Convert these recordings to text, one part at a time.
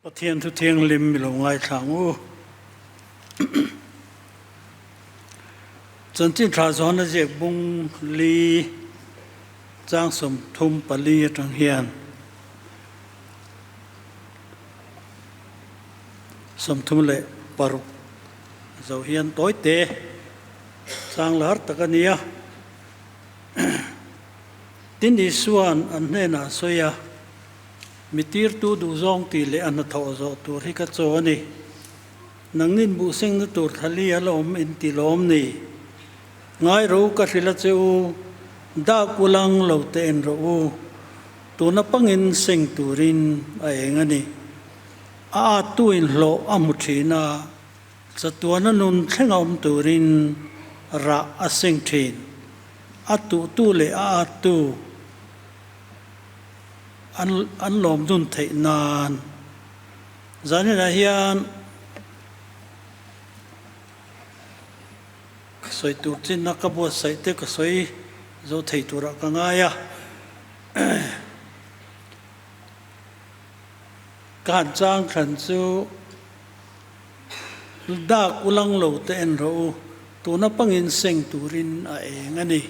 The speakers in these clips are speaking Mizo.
Pathian thu thianghlim mi lo ngaithla ang u. Chanchin tha zawn a ziak bung li chang 34 atang hian 36 zo hian tawi te chang lar tak a nia. Tin Isua'n an hnenah a sawi a. Mi tirtu duhzawng tih leh a hnathawh zawh tur hi ka chaw a ni. Nangnin buhsengna tur thali a la awm in ti lawm ni. Ngai ro ka hrilh a che u, dak ulang lo te en rawh u. Tuna pangin seng turin a eng a ni. A attu in hlawh a hmu thin a, chatuana nun thleng a awm turin rah a seng thin. A tuhtu leh a attu. An an lawm dun theih nan zaninah hian ka sawi tur chinna ka buatsaih te ka sawi zo thei turah ka ngai a. Ka han chang thlan chu dak ulang lo te en rawh u, tuna pangin seng turin a eng a ni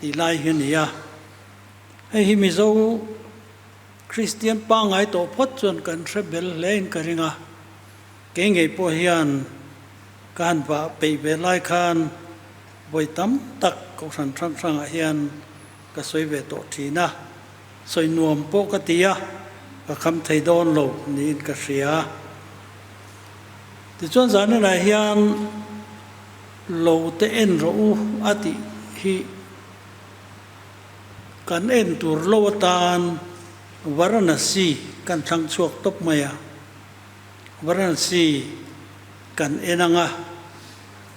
tih lai hi a ni a. Hei hi Mizo Kristian pangngai tawh phawt chuan kan hre bel hle in ka ring a, kei ngei pawh hian ka han vah peih ve lai khan vawi tam tak Kohhran hrang hrangah hian ka sawi ve tawh thin a, sawi nuam pawh ka ti a, ka kham thei dawn lo niin ka hria. Tichuan zaninah hian lo te en rawh u a tih hi. Kan en tur lo atan Varanasi kan thlang chhuak tawp mai a, Varanasi kan en ang a,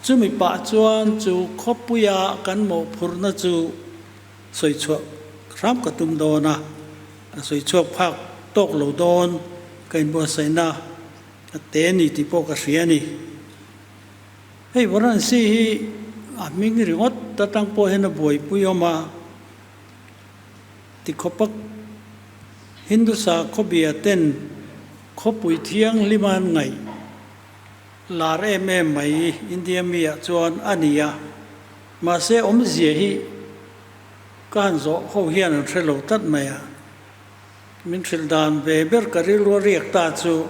chumi pah chuan chu khawpuia kan mawhphurhna chu sawi chhuah hram ka tum dawn a, ka sawi chhuak phak tawk lo dawn ka inbuatsaihna a te ni tih pawh ka hria a ni. Hei Varanasi hi a hming ringawt atang pawh hian a buaipui awm a, tikhawpa Hindu sakhawbia ten khawpui thianghlim an ngaih lar em em mai India mi ah chuan a ni a, mahse awmzia hi ka han zawh ho hian an hre lo tlat mai a. Min hrilh dan ve ber ka rilru a riak ta chu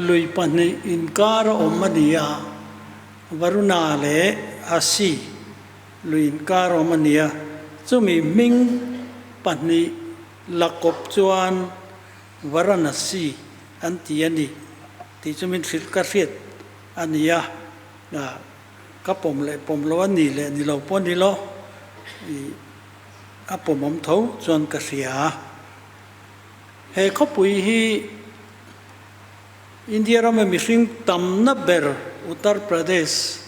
lui pahnih inkar a awm a ni a, Varuna leh Asi lui inkar a awm a ni a, chumi hming pahnih la kawp chuan Varanasi an ti a ni tih chu min hrilh ka hriat a ni a, ka pawm leh pawm lo a ni leh ni lo pawh a ni lo. A pawmawm tho chuan ka hria. He khawpui hi India rama mihring tamna ber Uttar Pradesh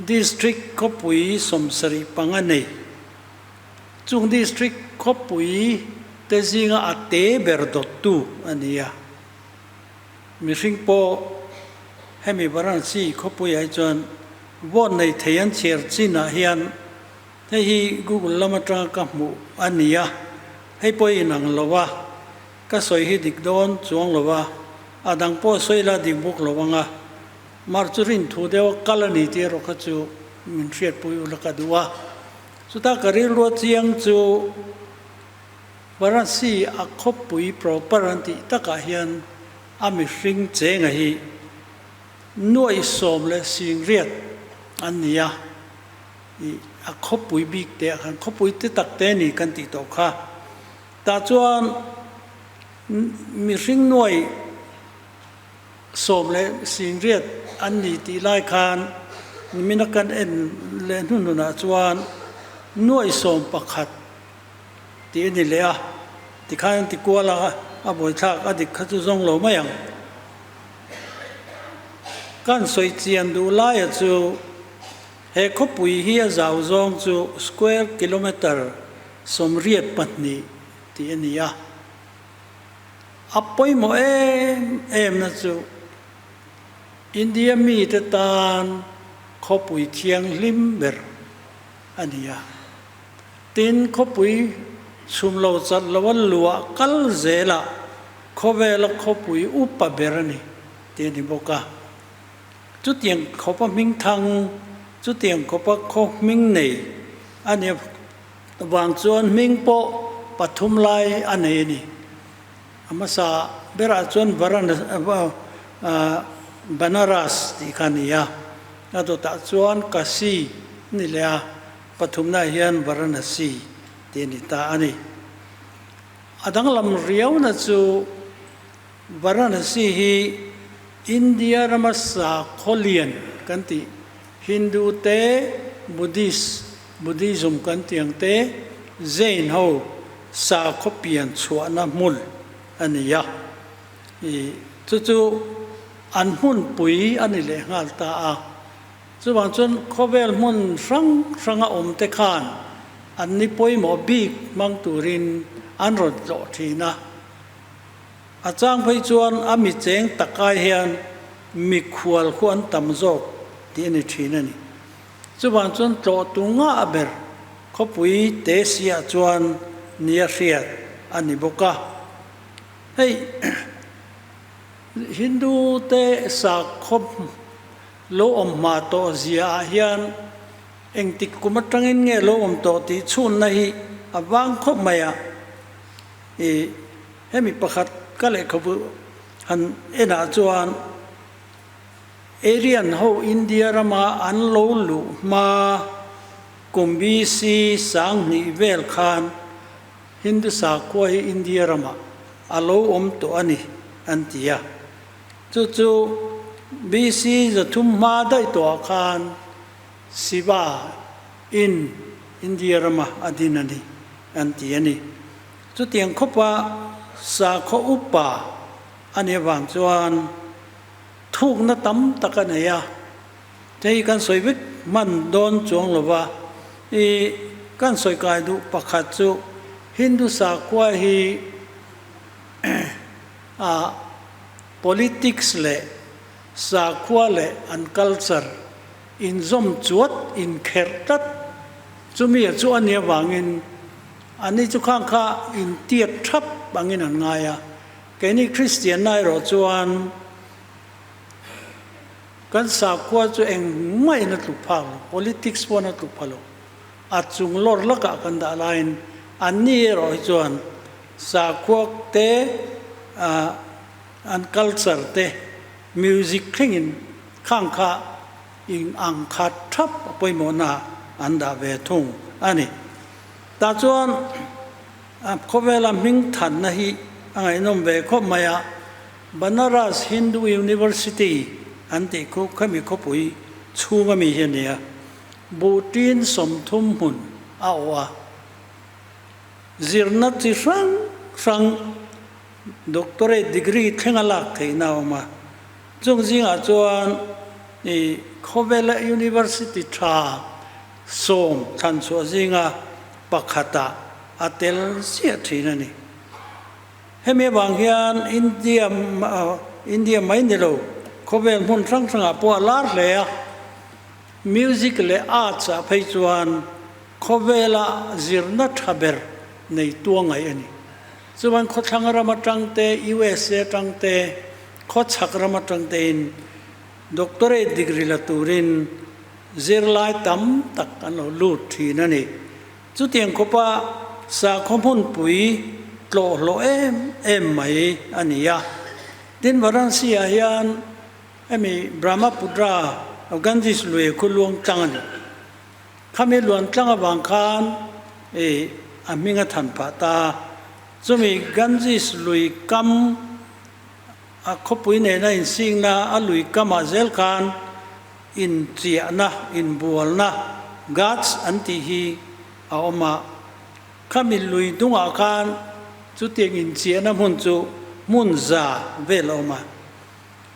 district khawpui 75 nei. Chung district khawpui te zinga a te ber dawttu a ni a. Mihring pawh hemi Varanasi khawpuiah hi chuan vote nei thei an chhiar chinah hian hei hi Google lam atanga ka hmuh a ni a, hei pawh a inang lo a, ka sawi hi dik dawn chuang lo a, a dang pawh sawi la dik bawk lo ang a, mar chu rin thu deuh a kal a ni tih erawh kha chu min hriatpui ula ka duh a, chutah ka rilru chiang chu. Varanasi a khawpui proper an tih takah hian a mihring chenga hi nuaih 18 an ni a, ih a khawpui bik te ah khan khawpui te tak te ni kan tih tawh kha. Tah chuan mihring nuaih 18 an ni tih lai khan nimina kan en leh hnuhnunah chuan nuaih 11 Tih a ni leh a, tikhan an ti kual a, a buaithlak a dik kha chu zawng lo mai ang. Kan sawi chian duh laia chu he khawpui hi a zau zawng chu square kilometre 82 tih a ni a. A pawimawh em em na chu India mite tan khawpui thianghlim ber a ni a. Tin, khawpui Chhum lo chat lo a luah kal zelah khawvela khawpui upa ber a ni tih a ni bawk a. Chutiang khawpa hmingthang, chutiang khawpa khaw hming nei a nih avang chuan hming pawh pathum lai a nei a ni. A hmasa berah chuan Banaras tih kha a ni a, a dawtah chuan Kashi a ni leh a, pathumnaah hian Varanasi tih a ni ta a ni. A danglam riauna chu Varanasi hi India rama sakhaw lian kan tih Hindu te, Buddhist, Buddhism kan tih ang te, Jain ho sakhaw pian chhuahna hmun a ni a. Ih chu chu an hmunpui a ni leh nghal ta a. Chuvang chuan khawvel hmun hrang hranga awm te khan an ni pawimawh bik hmang turin an rawn tlawh thin a. A chang phei chuan a mi cheng takai hian mikhual khu an tam zawk tih a ni thin a ni. Chuvang chuan tlawh tu ngah ber khawpui te siah chuan nia hriat a ni bawk a. Hei Hindu te sakhaw lo awm hma tawh zia ah hian engtik kum atangin nge lo awm tawh tih chhunna hi a vang khawp mai a. I hemi pakhat ka lehkhabu han enah chuan Aryan ho India rama an lo luh hma kum BC 2000 vel khan Hindu sakhua hi India ramah a lo awm tawh a ni an ti a. Chu chu BC 300 hma daih tawhah khan Shiva in India rama a din a ni an ti a ni. Chutiang khawpa sakhaw upa a nih avang chuan thukna tam tak a nei a, hei kan sawi vek hman dawn chuang lo va, i kan sawi kai duh pakhat chu Hindu sakhua hi a politics leh sakhua leh an culture inzawm chuat inkherh tlat chumi a chu a nih avangin Ani chu khang kha intiat thap angin an ngai a, keini Kristianna erawh chuan kan sakhua chu engmah in a tluk phak lo, politics pawhin a tluk pha lo, a chung lawr lakah kan dah laiin anni erawh hi chuan sakhua te, an culture te, music thlengin khang kha in ang khat thap a pawimawhna an dah ve thung a ni. Tah chuan khawvela hming thanna hi a ngaihnawm ve khawp mai a, Banaras Hindu University an tih khu khami khawpui chhunga mi hi a ni a, buhtin 30 hmun a awh a, zirna chi hrang hrang doctorate degree thlenga lak theihna a awm a, chung zingah chuan i khawvela university tha 10 thlan chhuah zinga pakhatah a tel ziah thin a ni. Hemi avang hian India India mai ni lo, khawvel hmun hrang hrangah pawh a lar hle a. Music leh arts ah phei chuan khawvela zirna tha ber nei tua ngaih a ni. Chuan khawthlang ram atang te, USA atang te, khawchhak ram atang tein doctorate degree la turin Zirlai tam tak an lo lut thin a ni. Chutiang khawpa sakhaw hmunpui tlawh hlawh em em mai a ni a. Tin, Varanasi ah hian hemi Brahmaputra of Ganges lui khu luang tlang a ni. Khami luan tlang avang khan i a hming a than phah ta. Chumi Ganges lui kam a khawpui nena insingna a lui kamah zel khan inchiahna, inbualna, Ghats an tih hi a awm a. Khami lui dungah khan chutiang inchiahna hmun chu hmun za vel a awm a.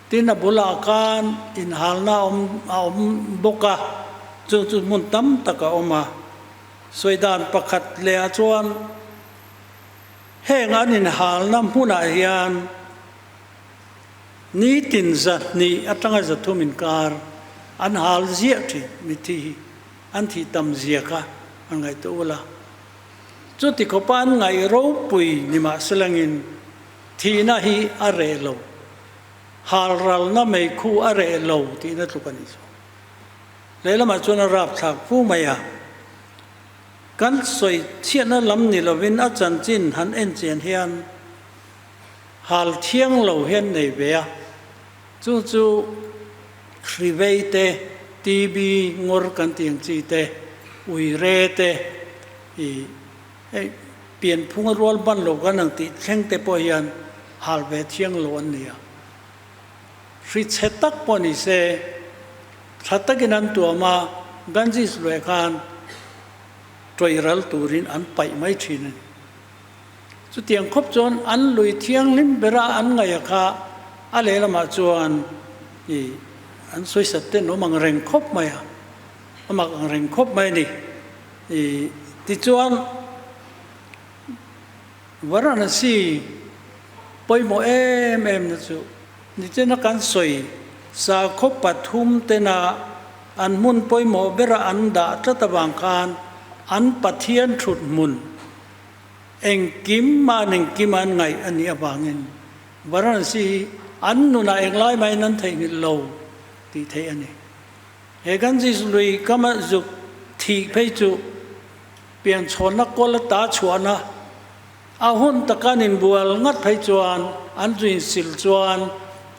Tin, a bulah khan inhalna a awm a awm bawk a, chung chu hmun tam tak a awm a. Sawi dan pakhat lehah chuan heng an inhalna hmunah hian Nitin 200 atanga 300 inkar an hal ziah thin mithi hi an thih tam zia kha an ngaihtuah ul a. Chuti khawpa an ngaih ropui nimahselangin thihna hi a reh lo, halralna meikhu a reh lo tihna tluk a nih chu. Lehlamah chuan a rapthlak fu mai a. Kan sawi chhiatna lam ni lovin a chanchin han en chian hian hal thiang lo hian nei ve a, chu chu hrivei te, TB ngawr kan tih ang chi te, uire te, ih hei pianphunga rual ban lo kan ang tih thleng te pawh hian hal ve thiang lo an ni a. Hri chhe tak pawh ni se, tha takin an tuam a, Ganges luai khan tawih ral turin an paih mai thin a ni. Chutiang khawp chuan an lui thianghlim bera an ngaih a kha a lehlamah chuan i an sawisat ten awm ang reng khawp mai a, a mak ang reng khawp mai a ni. I tichuan Varanasi pawimawh em em na chu nichina kan sawi sakhaw pathum tena an hmun pawimawh bera an dah tlat avang khan an Pathian thut hmun engkim mah an engkim an ngaih a nih avangin Varanasi hi an nunah englai mahin an theihnghilh lo tih theih a ni. He Ganges lui kama zuk thih phei chu Pianchhawnna kawl ata chhuahna a hun taka an inbual ngat phei chuan an zu insil chuan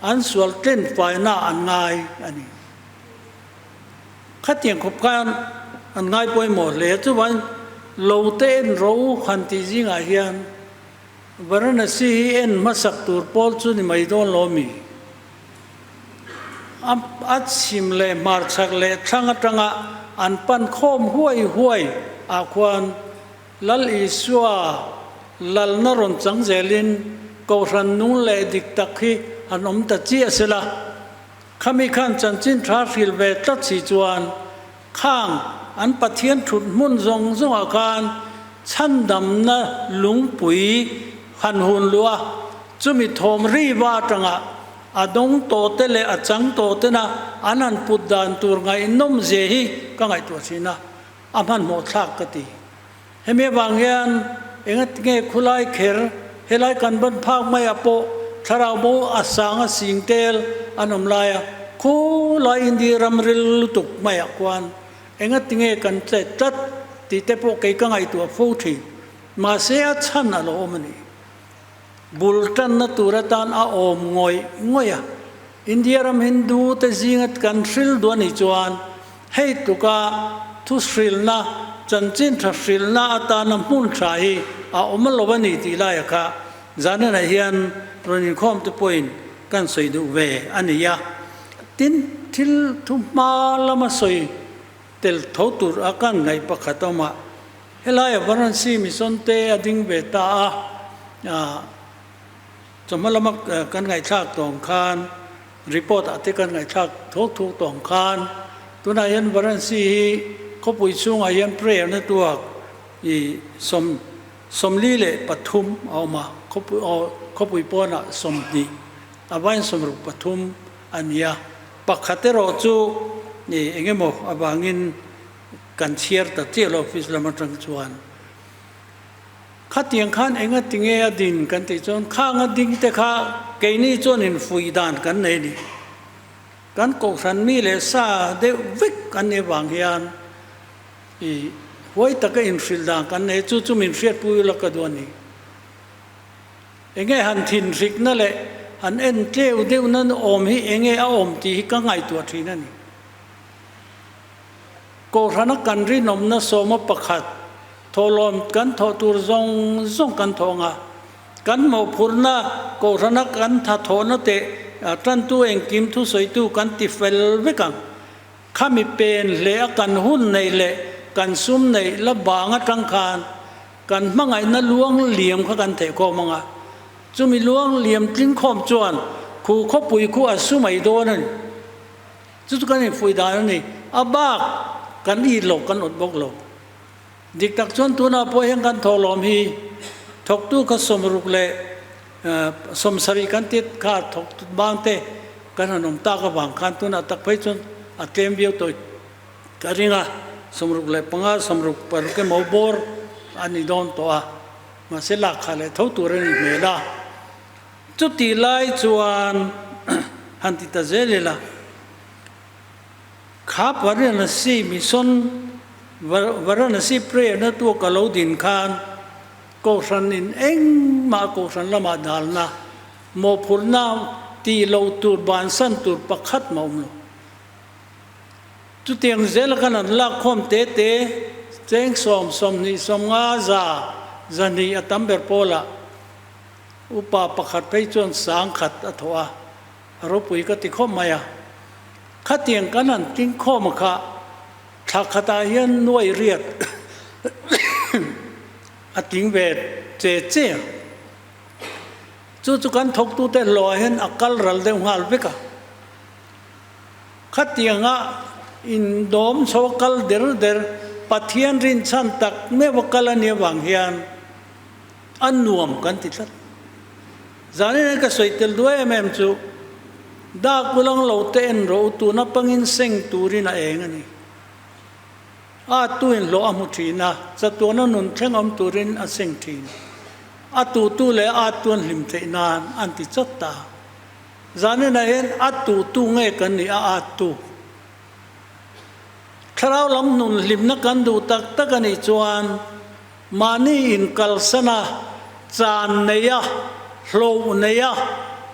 an sual tlen faina an ngai a ni. Khatiang khawp khan an ngai pawimawh hle. Chuvangin lo te en ro han tih zingah hian Varanasi hi en hmasak tur pawl chu ni mai dawn lo mi? A chhim leh hmarchhak leh thlang atanga an pan khawm huai huai ah khuan Lal Isua lalna rawn chang zelin Kohhran nung leh dik tak hi an awm ta chiah sela. Khami khan chanchin tha hril ve tlat si chuan khang an Pathian thut hmun zawng zawngah khan chhandamna lungpui han hun luh a, chumi thawm ri va atanga a dawng tawh te leh a chang tawh tena an han put dan tur ngaihnawm zia hi ka ngaihtuah thin a, a hmanhmawh thlak ka ti. Hemi avang hian engatinge khulai kher helai kan ban phak maiah pawh thlarau bo a sang a sing tel an awm lai a, khulai India ram ril lutuk maiah khuan engatinge kan chet tlat tih te pawh kei ka ngaihtuah fo thin. Mahse a chhan a lo awm a ni. Bul tanna tur atan a awm ngawih ngawih a. India ram Hindu te zinga kan hril duh a nih chuan hei tluka thu hrilna, chanchin tha hrilna atana hmun tha hi a awm lo a ni tih laia kha zanenah hian rawn inkhawm te pawhin kan sawi duh ve a ni a. Tin, thil thu hma lama sawi tel tho tur a kan ngaih pakhat awm a, Helaia Varanasi Mission te a ding ve ta a, chawhma lama kan ngaihthlak tawng khan report ah te kan ngaihthlak thuk thuk tawng khan tunah hian Varanasi hi khawpui chhungah hian prayer na tuak i 43 a awm a, khawpui aw khawpui pawnah 20 a vain 63 a ni a, pakhat erawh chu i engemaw avangin Kan chhiar ta chiah lo office lam atang chuan khatiang khan enga tinge a din kan tih chuan khang a ding te kha keini chuan in fuih dan kan nei ni. Kan kohhran mi leh sa deuh vek an nih avang hian i huai taka inhrilh dan kan nei chu chu min hriatpui ula ka duh a ni. Enge han thinhrikna leh han en tleu deuhna awm hi enge a awm tih hi ka ngaihtuah thin a ni. Kohhrana kan rinawmna sawma pakhat thawhlawm kan thawh tur zawng zawng kan thawh ang a, kan mawhphurhna kohhrana kan tha thawhna teh tantu engkim thusawitu kan ti fel vek ang. Khami pen hle a kan hun neih leh kan sum neih la bang atang khan kan hmangaihna luang liam kha kan theih khawm ang a, chumi luang liam tling khawm chuan khu khawpui khu a su mai dawn a ni. Chu chu kan infuih dan a ni. A bak kan it lo, kan awt bawk lo. Dik tak chuan tunah pawh hian kan thawhlawm hi thawktu kha 60 leh 70 kan ti kha thawk bang te kan han awm tak avang khan tunah tak phei chuan a tlem viau tawh ka ring a, 65, 66 emaw bawr. a ni dawn tawh a, mahse lak kha leh tho tur a ni hmel a. Chutih lai chuan han ti ta zel ila, kha Varanasi Mission, Varanasi Prayer na tu ka lo din khan Kohhran in engmah Kohhran lamah dalna, mawhphurhna tih loh tur bansan tur pakhat mah awm lo. Chutiang zela khan an lakkhawm te te cheng sawm, 20, 50, 100, 200 a tam ber pawlah upa pakhat phei chuan 10,000 a thawh a, a ropui ka ti khawp mai a. Khatiang kan han tlingkhawm kha thla khatah hian nuai riat a tling ve che che a. Chu chu kan thawktute hlawhah hian a kal ral deuh nghal vek a. Khatianga indawm chho kal der der Pathian rinchhan tak meuh a kal a nih avang hian a nuam kan ti tlat. Zanin ka sawi tel duai em em chu dak ulang lo te en rawh u tuna pangin seng turin a eng a ni. A tuin hlawh a hmu thin a, chatuana nun thleng awm turin a seng thin. A tutu leh a tuan hlim theih nan an ti chawt ta. Zaninah hian a tutu nge kan nih a attu? Thlarau lam nun hlimna kan duh tak tak a nih chuan mahni inkalsan a, chan nei a, hloh nei a,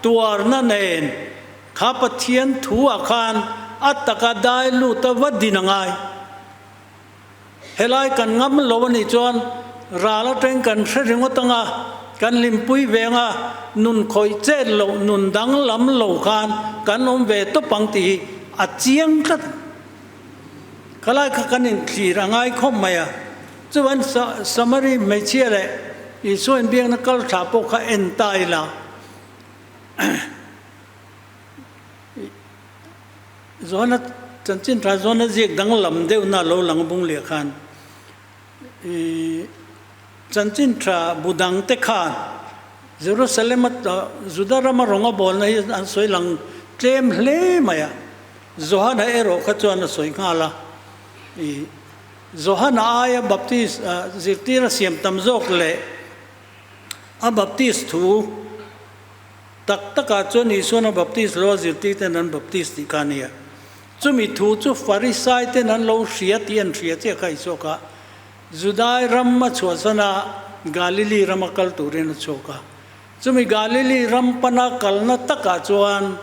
tuarna nen kha Pathian thu ah khan a taka dai lut a va din a ngai. Helai kan ngam lo a nih chuan ral atang kan hre ringawt anga kan hlimpui ve anga nun khawih chet loh nun danglam lo khan kan awm ve tawp ang tih hi a chiang tlat. Khalai kha kan inthlir a ngai khawp mai a, chuan Samari hmeichhia leh Isua inbiakna kal thla pawh kha en ta ila. Zawhna chanchin tha zawhna ziak danglam deuhna lo lang bung leh khan i chanchin tha bu dang te khan Jerusalem a Juda rama rawng a bawlna hi an sawi lang tlem hle mai a, Johana erawh kha chuan a sawi nghal a, i Johana aia Baptist zirtir a siam tam zawk leh a Baptist thu Tak takah chuan Isuan a baptis lo a zirtirten an baptis tih kha a nia. Chumi thu chu Farisaiten an lo hria tih an hria chiah kha Isua kha Judai ram a chhuahsan a, Galili rama kal turin a chhuak a. Chumi Galili ram pana kalna takah chuan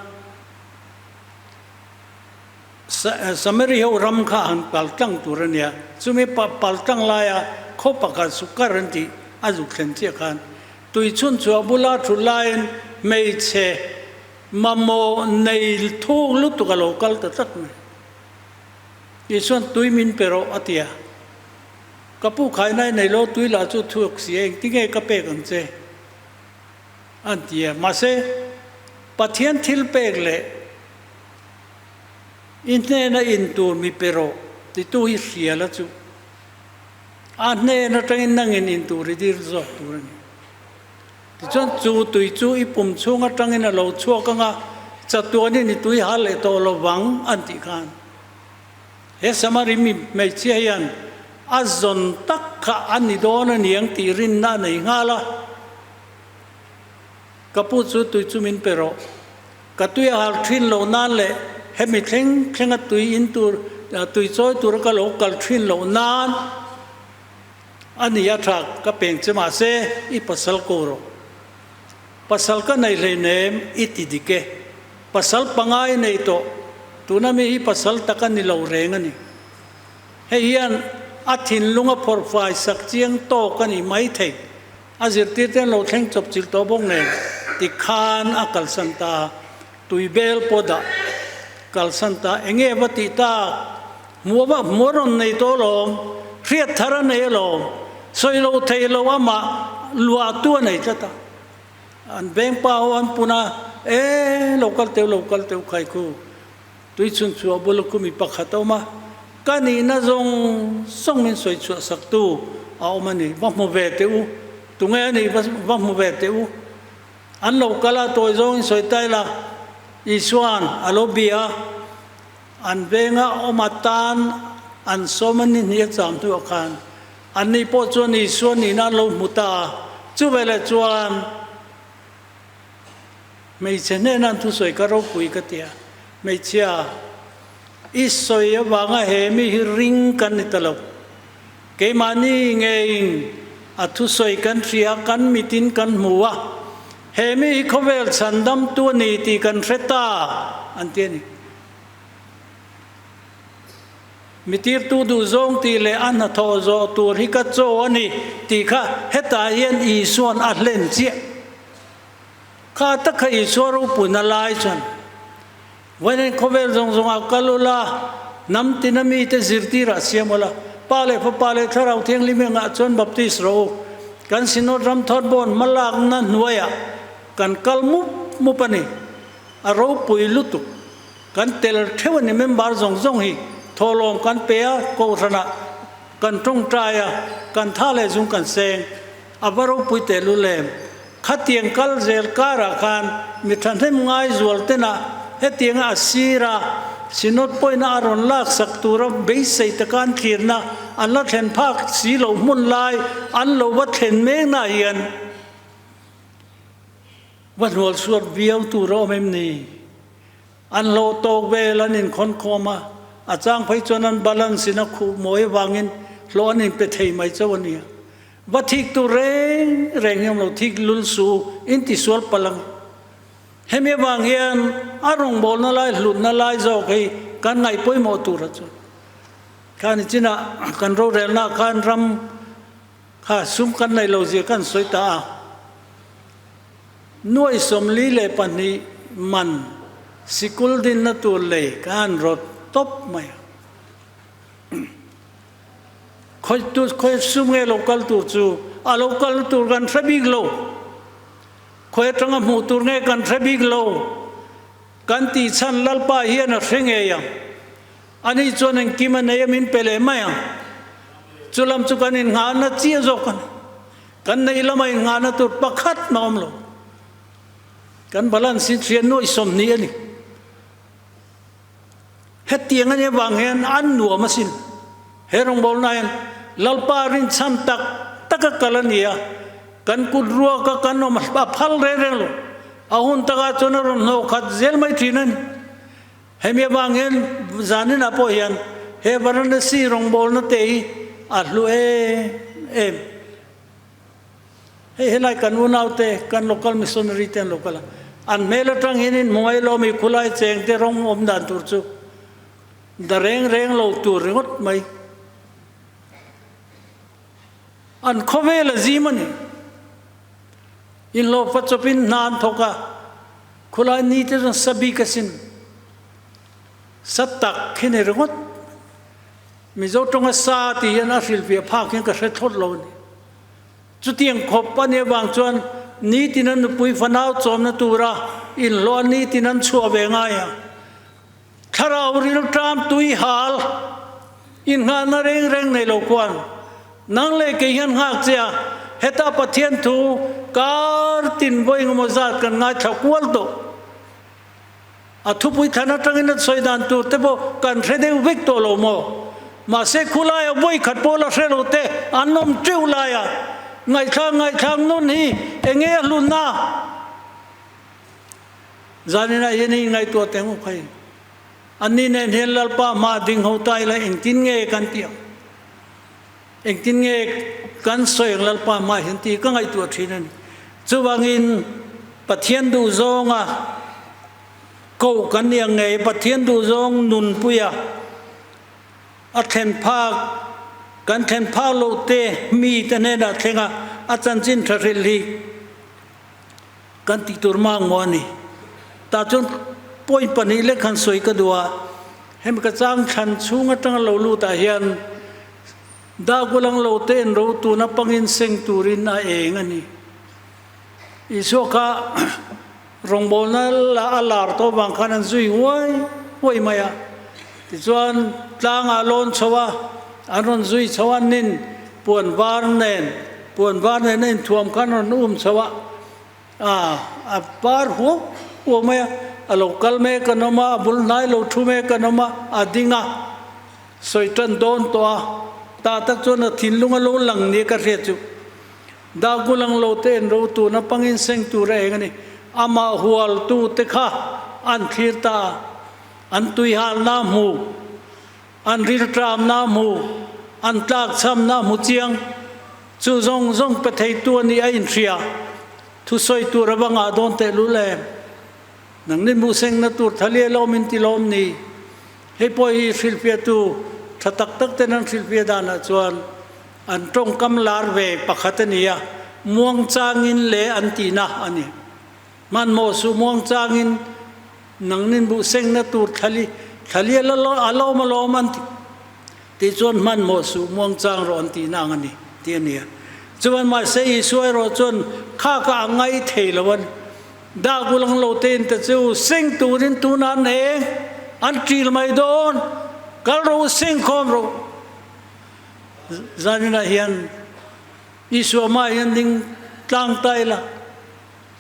Samari ho ram kha han pal tlang tur a nia. Chumi pal tlang laia khaw pakhat Sukar an tih a zuk thlen chiah khan Tui chhun chhuah bula thut laiin hmeichhe mamawh nei thuk lutuk a lo kal ta tlat mai. Isuan tui min pe rawh a ti a, Ka pu khaina i nei lo, tui lah chu thuak si a, engtinge ka pek ang che? an ti a. Mahse, Pathian thil pek leh i hnena in tur mi pe rawh titu hi hria la chu. A hnen atangin nangin in tur i dir zawk tur a ni. Tichuan chu tui chu i pum chhung atangin a lo chhuak ang a, chatuanin i tui hal leh tawh lo vang an tih khan. He Samari mi hmeichhia hian a zawn tak kha a ni dawn a niang tih rinna a nei nghal a. Ka pu chu tui chu min pe rawh. Ka tui a hal thin loh nan leh hemi thleng thlenga tui in tur, tui chawi tura ka lo kal thin loh nan a ni a tha ka peng che mahse i pasal ko rawh. Pasal ka nei hleinem i ti dik e. Pasal panga i nei tawh, tuna mi hi pasal tak a ni lo reng a ni. Hei hian a thinlung a phawrh fai sak chiang tawk a nih maithei. A zirtirte an lo thleng chawp chilh tawh bawk nen tikhan a kalsan ta, tui bel pawh dah kalsan ta, enge va tih tak, hmuh va hmuh a rawn nei tawh alawm, hriat thar a nei alawm, sawi lo thei lo amah luahtu a nei tlat a, an veng pa ho an pun a, e lo kal teuh lo kal teuh khai khu, tui chhun chhuah bula khu mi pakhat a awm a, ka nihna zawng zawng min sawi chhuah sak tu a awm a ni, va hmu ve teh u, tunge a nih va hmu ve teh u, an lo kal a tawi zawngin sawi ta ila, Isua'n a lo bia a, an venga awm atan an sawm a ni hnih a cham hnuah khan. Anni pawh chuan Isua nihna an lo hmu ta a. Chuveleh chuan hmeichhe hnena an thusawi kha ropui ka ti a, Hmeichhia, i sawi avanga he mi hi ring kan ni ta lo. Keimahni ngeiin a thusawi kan hria a, kan mitin kan hmu a, he mi hi khawvel chhandamtu a ni tih kan hre ta, an ti a ni. Mi tirtu duhzawng tih leh a hnathawh zawh tur hi ka chaw a ni tih kha hetah hian Isua'n a hlen chiah. Kha tak kha Isua ropuina lai chuan Vawiin khawvel zawng zawngah kal ula, hnam tina mite zirtirah siam ula, Pa leh Fapa leh Thlarau Thianghlim engah chuan baptist rawh u. Kan Synod ram thawtbawn hmalakna hnuaiah kan kal mup mup a ni. A ropui lutuk. Kan tel theuh a ni member zawng zawng hi thawhlawm kan pe a, kohhranah kan tawngtai a, kan tha leh zung kan seng. A va ropui tehlul em? Khatiang kal zel karah khan mi thahnem ngai zual tenah hetianga a sira Synod pawhina a rawn laksak tura beisei taka an thlirna an la thlen phak si loh hmun lai an lo va thlen mekna hian va hnual suat viau tur a awm em ni? An hlawh tawk vel an inkhawn khawm a, a chang phei chuan an balance in a khuh mawi avangin hlawh an inpe thei mai chauh a nia. Va thik tur reng reng hi awm lo, thik lul suh u, in ti sual palh ang. Hemi avang hian a rawngbawlna lai hlutna lai zawk hi kan ngaih pawimawh tur a chu. Khani chinah kan rorelna khan ram kha sum kan neih lo zia kan sawi ta a. Nuai 42 man sikul dinna tur lei ka han rawt tawp mai a. Khawi tu khawi sum nge lo kal tur chu a lo kal tur kan hre bik lo. Khawi atanga hmuh tur nge kan hre bik lo. Kan tih chhan Lalpa hian a hre ngei ang. Ani chuan engkim a nei a min pe leh mai ang. Chu lam chu kan innghahna chiah zawk a ni. Kan neih lama innghahna tur pakhat mah awm lo. Kan balance hi hriat nuaih 20 a ni. Hetiang a nih avang hian an nuam asin. He rawngbawlna hian Lalpa rinchhan tak taka kal a ni a, kan kut ruaka kan awm a phal reng reng lo. A hun takah chuan a rawn hnawh khat zel mai thin a ni. Hemi avang hian zaninah pawh hian he Varanasi rawngbawlna te hi a hlu em em. Hei helai kan unaute, kan local missionary te an lo kal a, an hmel atang hian in hmu ngai lo mi khulai cheng te rawng awm dan tur chu da reng reng lo tur ringawt mai. An khawvel a zim a ni. Inhlawhfa chawpin hna an thawk a, khulai ni te chuan sa bik asin. Sa tak khi ni ringawt. Mizo tawnga sa tih hian a hrilhfiah phak hian ka hre thlawt lo a ni. Chutiang khawp a nih avang chuan nitin an nupui fanau chawmna tura inhlawh a nitin an chhuah ve ngai a. Thlarau rilṭam tui hal innghahna reng reng nei lo khuan nang leh kei hian nghak che a, heta Pathian thu kar tin vawi engemaw zat kan ngaithla kual tawh. A thupui thlan atangin a sawi dan tur te pawh kan hre deuh vek tawh lo maw? Mahse khulaia vawi khat pawh la hre lo te an awm teuh laia ngaihthlak ngaihthlak nun hi enge a hlunna? Zaninah hian i inngaihtuah teh ngawk hei. Anni nen hian Lalpa hma ding ho ta ila engtin nge kan tih ang? Engtin nge kan sawi ang Lalpa hma hian tih ka ngaihtuah thin a ni. Chuvangin Pathian duhzawnga koh kan ni ang ngei, Pathian duhzawng nunpuia a thlen phak, kan thlen phak loh te mite hnenah thlenga a chanchin tha hrilh hi kan tih tur mang maw a ni. Tah chuan point pahnih lek han sawi ka duh a, hemi ka chang thlan chhung atanga lo lutah hian Dakulang lo te'n ro tuna pangin seng turin a eng a ni. Isua kha rawngbawlna la a lar tawh vang khan an zui huai huai mai a. Tichuan tlangah lawn chho a, an rawn zui chho a, nin puan var nen, puan var nen a inthuam khan rawn um chho a, a par huau huau mai a, a lo kal mek an awm a, a bul hnai lo thu mek an awm a, a ding a. Sawi tan dawn tawh a. Tah tak chuan a thinlung a lo lang nia ka hriat chu. Dahkulang lo te en ro tuna pangin seng tur a eng a ni. Amah hualtu te kha an thlir ta a, an tuihalna hmu, an rilṭamna hmu, an tlakchhamna hmu chiang. Chu zawng zawng pe theitu a nih a inhria. Thusawi tur a va ngah dawn tehlul em? Nangni hmuhsengna tur thalia lawm in ti lawm ni? Hei pawh hi hrilhfiahtu tha tak tak ten an hrilhfiah danah chuan an tawngkam lar ve pakhat a ni a, muangchangin le an tihna a ni. Hmanhmawh suh muangchangin nangni hmuhsengna tur thlali thalia la a lawm a lawm an ti tih chuan hmanhmawh suh muangchang rawh an tihna ang a ni tih a ni a. Chuan mahse Isua erawh chuan kha kha a ngai thei lo a ni. Dak ulang lo te in te chu seng turin tunah an eng an ṭil mai dawn, kal rawh u seng khawm rawh u. Zaninah hian Isua hmaah hian ding tlang ta ila,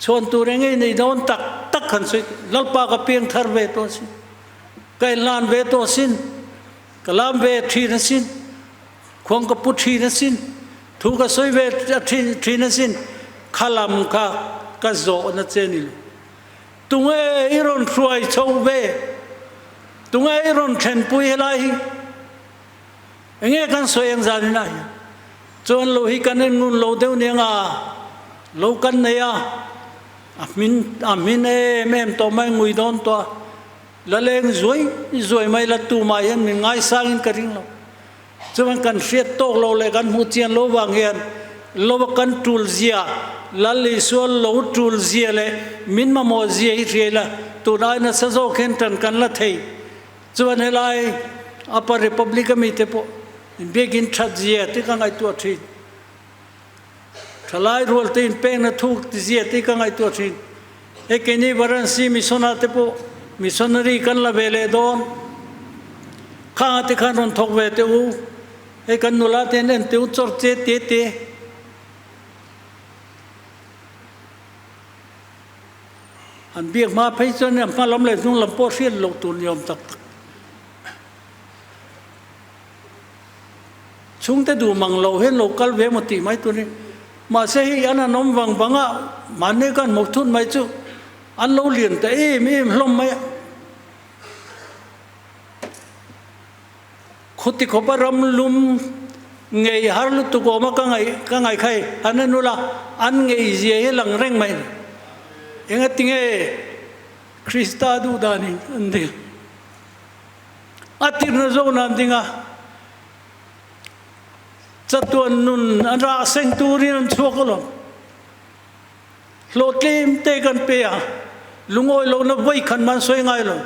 chhuan tur eng ei nei dawn tak tak han sawi Lalpa ka piang thar ve tawh asin, ka inhlan ve tawh asin, ka lam ve ṭhin asin, khuang ka pu ṭhin asin, thu ka sawi ve ṭhin asin, kha lam kha ka zawhna che ni lo. Tunge i rawn hruai chho ve? Tunge i rawn thlenpui helai hi? Enge kan sawi ang zan inah hian chuan lo hi kan en ngun lo deuh nia nga lo kan nei a, a hmin a hmin em em tawh mai ngui dawn tawh a, la leng zuai zuai mai la tumah hian min ngaisang in ka ring lo. Chuan kan hriat tawk lo leh kan hmuh chian lo vang hian lo kan tul zia, Lal Isua lo tul zia leh min mamawh zia hi hria ila tun ai nasa zawk hian tan kan la thei. Chuan helai Upper Republic a mite pawh inbiakin that zia te ka ngaihtuah thin. Thalai rual te inpekna thuk ti zia te ka ngaihtuah thin. Hei keini Varanasi mission ah te pawh missionary kan la ve leh dawn. Khangah te khan rawn thawk ve teh u. Hei kan nula te an en teh u chawr che te te. An biak hma phei chuan a hma lam leh hnung lam pawh hriat loh tur ni awm tak tak. Chhungte duh mang loh hian lo kal ve emaw tih mai tur ni. Mahse hei an han awm vang vang a, mahni khan hmuh thut mai chu an lo lian ta em em hlawm mai a. Khuti khawpa ram lum ngei har lutuk awm a ka ngaih ka ngaih kha hei an en ula an ngei zia hi lang reng mai a ni. Engatinge Krista duh danin an ding a tirna zawkna an ding a, chatuan nun an rah seng turin an chhuak alawm. Hlawh tlem te kan pe a, lungawi lohna vawi khat man sawi ngai lo.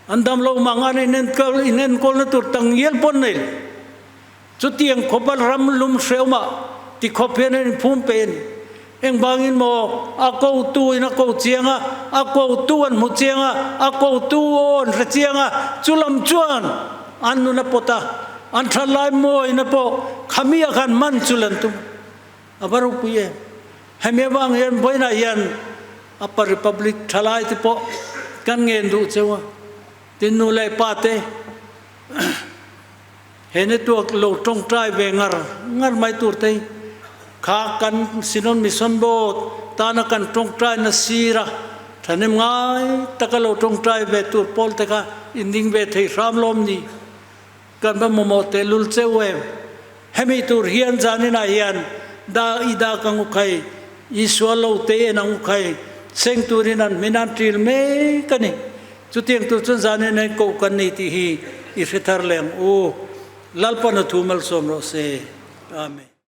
An dam lo mang an inenkawl inenkawlna tur tangial pawn nei lo. Chutiang khawpa ram lum hreawmah ti khawp hian an inphum pe a ni. Engvangin maw a kotu in a ko chiang a, a kotu an hmu chiang a, a kotu aw an hre chiang a, chu lam chuan an nun a pawt a, an thalai mawina pawh khami a khan man chu lan tum a va ropui em. Hemi avang hian vawiinah hian Upper Republic thalai te pawh kan ngen duh cheu a, tin nu leh pa te he network lo tawngtai ve ngar ngar mai tur te hi kha kan Synod Mission Board tana kan tawngtai na sir a, thahnem ngai taka lo tawngtai ve tur pawl te kha in ding ve thei hram lawm ni. Kan va mamawh tehlul cheu em? Hemi tur hian zaninah hian da i dak ang u khai, Isua lo te en ang u khai, seng turin an hmin an ṭil mek a ni. Chutiang tur chuan zanin hian koh kan ni tih hi i hre thar leh ang u. Lalpan a thu malsawm rawh se. Amen.